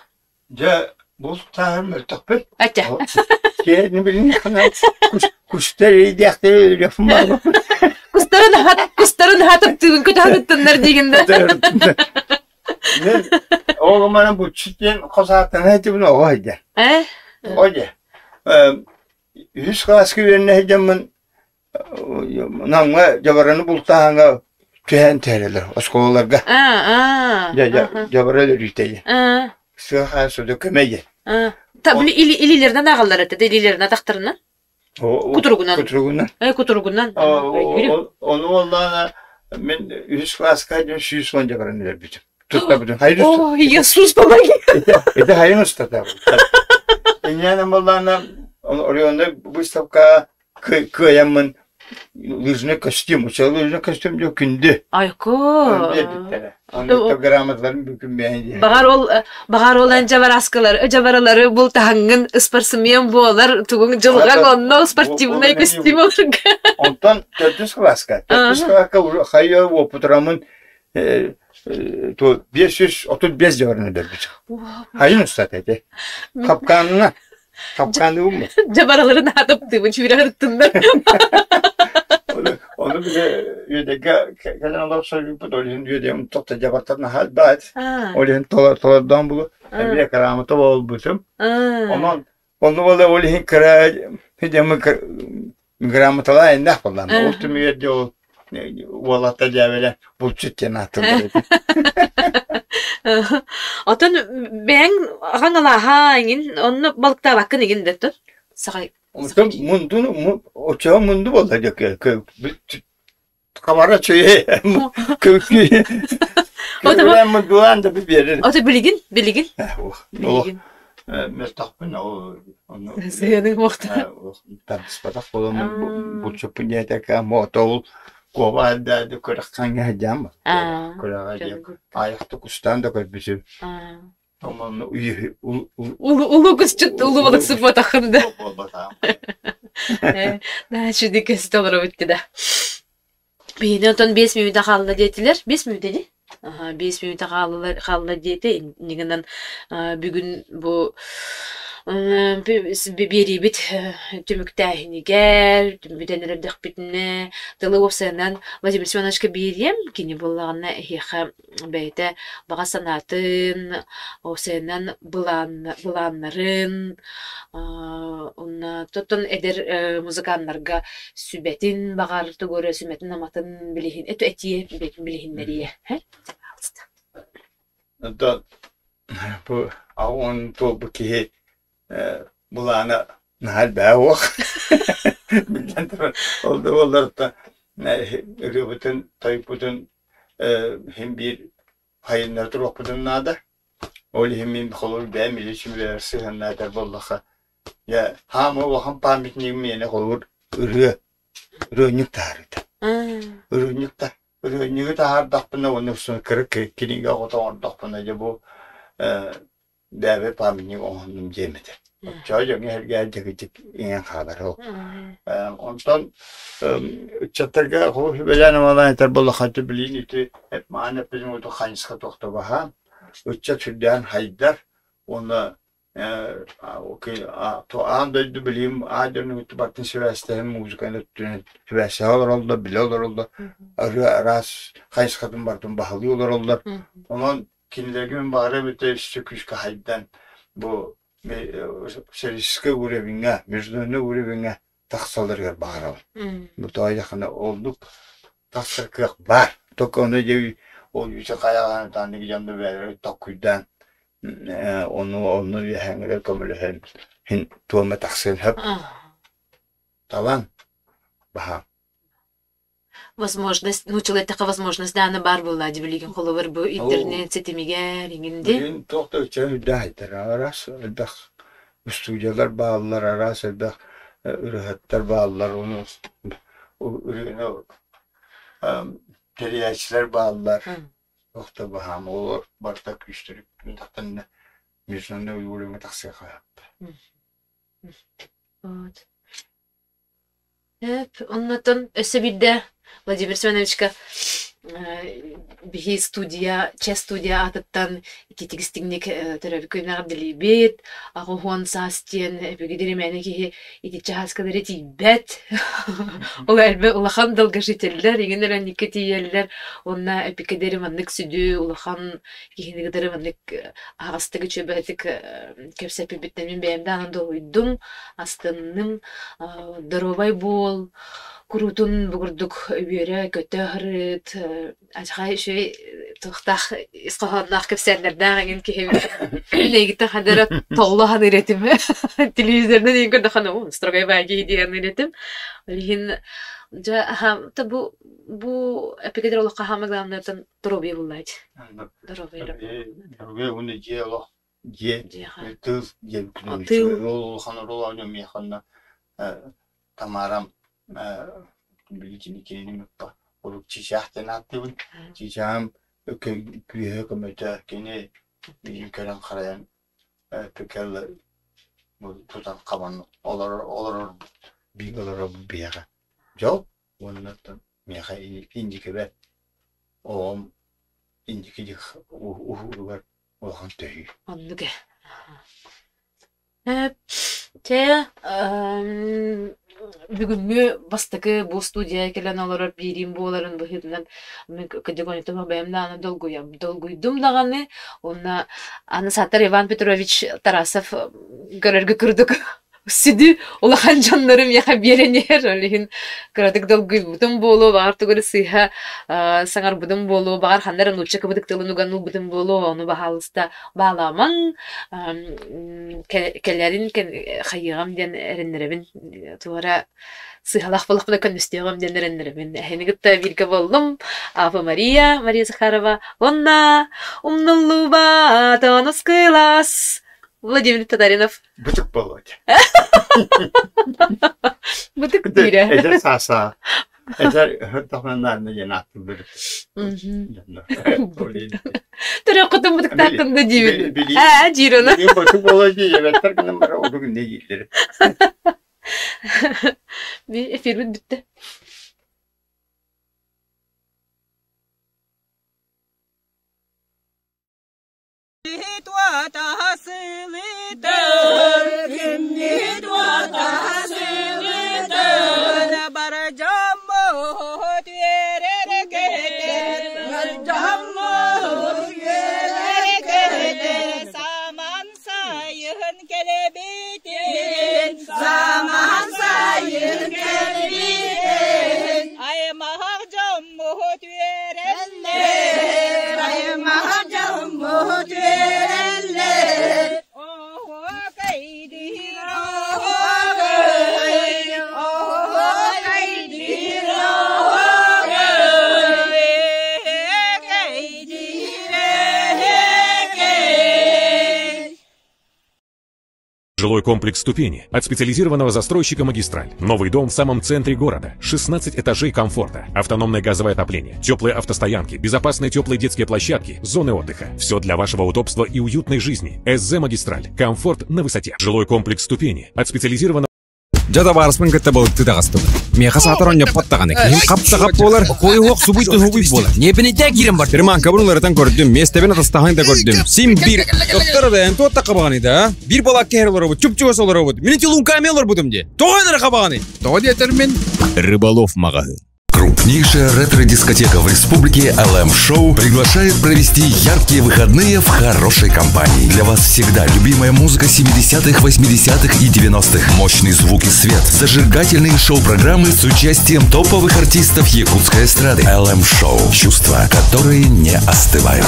Дьэ, бултааһын мөлтөхпүт. Ача. Киһини билиннэххинэ кустар иидиэхтэрэ өлүөхпүн баҕарбаппын. Кустарын аһат, кустарын аһатыптыыбын көтөҕүттыннар диигин да. Мен оҕоманан буччут диэн хос ааттана этибин оҕо сылдьар. Э? Оҕо дьэ. Үһүс кылааска үөрэнэ сылдьаммын Намҥа дьабараны бултааһыҥҥа түһээн түһэрэллэр оскуолаларга. Дьабара өлөрүүтэйэ. Сыаха суду көмөйө. Табли илилеринен аҕаллар этэ, илилеринен атахтарынан. Кутуругунан. Кутуругунан. Кутуругунан. Ону буоллаҕына мин үһүс кылааска дьон 110 дьабараны өлөрбүтүм. Туттабытым. Хайын О, Иисус помоги. Это хайын устата. Инньээнэн буоллаҕына оройуоннай выставка кыайаммын лыжный костюм, лыжный костюм дьэ күндү. Айко. Биэрбиттэрэ. Онно грамоталарын бүгүн бэйэн Баҕар ол баҕар ол эн дьабараскалары дьабаралары бултаһаҥҥын ыспарсымыан буолар тугуҥ дьылҕаҥ онно спортивнай костюм олорго. Онтон төрдүс кылааска, төрдүс кылааска хайа уопутураммын 535 дьабараны өлөрбүт. Хайын устата ити. Капканына Капканыыбын Дьабараларын аатаптыыбын сүүрэхиттиннэр. Ону бile үөдэгэ кэлэн олор сойбуппут, ол иһин үөдэм тоқта дьабартан наһаа баат. Ол иһин толордоон булу эмиэ грамота буолбутум. Онон онну буола ол иһин кыра хидэмы грамоталаа эннэх боллам. Ол түмүгэр де ол уолатта дьээбэлэ булчут диэн ааттылар. Отон бэйэҥ аҕаҥ алааһа иҥин онно балыктаабаккын игин да саха Онтон мундуну оччоҕо мунду буолла дьэ хабара чөйө көккү мундулаан да биэрэр. Ото билигин билигин билигин мөлтөхпүн ол сыһыаныҥ уохта тардыспатах буоламмын булчуппун диэтэкэ мотоул куоба элбээди күрэххэ сылдьаам күрэҕэ диэн аайахтык устаан да көрбүтүм Улуу кусчут улуу балыксыт буотаххын да Наачыды көстө олоробут да. Биһини онтон 5 мүнүүтэ хаалла диэтилэр. 5 мүнүүтэ дии. Аха, 5 мүнүүтэ хаалла диэтэ. Иннигинэн бүгүн бу. Биэриибит түмүктээһинигэр бүтэн эрэрдэхпитинэ тылы уопсайынан Владимир Семеновичка биэриэм. Кини буоллаҕына эһиэхэ бэйэтэ баҕа санаатын, уопсайынан былааннарын, уонна оттон эдэр музыканнарга сүбэтин баҕар тугу эрэ сүмэтин-аматын билиһин этиэ билиһиннэриэ. Онтон бу аҕын туолбут киһи былаана наһаа элбэҕэ суох. Биллэн турар, ол да буоллар ырыабытын, тойукпутун син биир хайыннара туруохпутун наада. Ол иһин мин холобур бэйэм илии сүмүрэр сыһыаннаах этэр буоллахха, дьэ, хаама улахан памятнигым миэнэ холобур ырыа, ырыанньык таһаарыыта. Ырыанньык та Ырыанньыгы таһаардахпына уонна кыра кинигэ оҕото оҥордохпуна дьэ бу бэйэбэр памятник оҥоһуннум диэм этэ. Оччоҕо дьоҥҥо сэргээн дьэкитик иҥэн хаалар ол. Онтон ыччаттарга сүбэлээн амалаан этэр буоллахха билигин ити маан эппитим курдук хайысха тохтобаһа ыччат сүрдээн хайдар уонна Аан дойду билигин аан дойдуну кытта барытын сибээстэһэн музыканы өттүнэн сибээстэһэ олороллор, билэ олороллор, ырыа араас хайысхатын барытын баһылыы олороллор. Онон кинилэргэ мин баҕарыам этэ өссө күүскэ хайдан бу социалистическай уровеҥҥа, международный уровеҥҥа тахсалларыгар баҕарабын. Бу тоойдоххуна оннук тахсар кыах баар. Только ону дьэ ол үчэ хайаҕаһын тааннык дьонно бэйэлэрэ толкуйдаан ону онно үөһээҥҥилэр көмөлөһөн һин туома тахсыан сөп. Талан баһаам. Возможность, нууччалыы эттэххэ возможность дааны баар буолла дии билигин холобур бу интернет ситимигэр иҥин дии. Билигин туох да ычча үрдээх айтар араас элбэх студиялар бааллар, араас элбэх ырыаһыттар бааллар, ону ырыаны тэрийээччилэр бааллар. Туох да баһаам олор барыта күүстэрик тахтанна международный уровеҥҥа тахсыахха сөп. Вот. Оннотон өссө биирдэ Владимир Семеновичка биһи студия, чэ студия аатыттан ититик-истиҥник төрөөбүт күнүнэн эҕэрдэлиибит. Аҕыс саас диэн эпиги диримээни киһи итиччэ сааскалары тиийбэт. Ол элбэх улахан долгожителлэр иҥин эрэнниккэ тиийэллэр. Уонна эпикэдэри маннык сүдү улахан киһини кытары маннык аһаҕастык үчүгэйдик кэпсэппиппиттэн мин бэйэм даҕаны долгуйдум, астынным. Доруобай буол, куруутун бу курдук үөрэ-көтө аһарыт, адьаҕай үчүгэй туохтаах ис хоһоонноох кэпсээннэрдээх эҥин киһи мин эйигиттэн ханна эрэ толло саныыр этим. Телевизорынан иһин көрдөххүнэ, оо, строгай баайы киһи дии саныыр этим. Ол иһин дьэ аһа бу бу эпикэтэр олоххо хаама главныйтан доруобуйа буллааччы. Доруобуйа эрэ Доруобуйа уонна дьиэ олох дьиэ тыл диэн Тыл. Улахан оруол оонньуу миэхэ онно Тамарам билигин урут чыычаах диэн ааттыыбын. Чыычааҕым күүһэ көмөтө кини миигин көрөн харайан тутан хабан олорор олорорбут бииргэ олорорбут биһиэхэ дьол уонна миэхэ индикэбэр оҕом индики уһууругар улахан төһүү. Оннук ээ. Чэ, бүгүҥҥү бастакы бу студия кэлэн олорор биэриим буоларын быһыытынан мин категорияттан бэйэм даҕаны долгуйам долгуйдум даҕаны уонна аны саатар Иван Петрович Тарасов көрөргө курдук сүдү улахан дьоннору миэхэ биэрэн иһэр ол иһин кыратык долгуйбутум буолуо баҕар тугу эрэ сыыһа саҥарбытым буолуо баҕар ханна эрэ нуучча кыбытык тылын уган ылбытым буолуо ону баһаалыста баалаамаҥ кэлэрин хайыаҕым диэн эрэннэрэбин туора сыыһалаах буоллахпына көннөстүөҕүм диэн эрэннэрэбин эһини кытта бииргэ буоллум Ава Мария Мария Захарова уонна умнуллубат онус кылаас Владимир Татаринов Бытык Володя. Бытык диирэ. Эдэр сааса. Эдэр хөртөхмөннаарна диэн ааттыллар. Төрөккутун бытыктааххын да диибин. Аа, диир ону. Бытык Володя эбэттэр гынан бара ордук инде дииллэр. Эфирбит бүттэ. Жилой комплекс «Ступени» от специализированного застройщика «Магистраль». Новый дом в самом центре города. 16 этажей комфорта. Автономное газовое отопление. Теплые автостоянки. Безопасные теплые детские площадки. Зоны отдыха. Все для вашего удобства и уютной жизни. СЗ «Магистраль». Комфорт на высоте. Жилой комплекс «Ступени» от специализированного Дьэ табаарыспын кытта балыктыы таҕыстыбыт. Миэхэ саатар оонньоппот даҕаны, киһим хап-сахап буолар, хойуһуох субуй-туһубуй буолар. Ньиэбинэйдээх киирэн бар. Приманкабын уларытан көрдүм, миэстэбин атастаһан да көрдүм. Син биир. Доктор да, эн туох хабаҕаный да? Биир балаакка иһэр олоробут, чуп-чугас олоробут. Мин ити олорбутум дии. Тоҕо эрэ хабаҕаный? Тоҕо диэтэр мин? Рыболов маҕаһыын. Крупнейшая ретро-дискотека в республике LM Show приглашает провести яркие выходные в хорошей компании. Для вас всегда любимая музыка 70-х, 80-х и 90-х. Мощный звук и свет. Зажигательные шоу-программы с участием топовых артистов якутской эстрады. LM Show. Чувства, которые не остывают.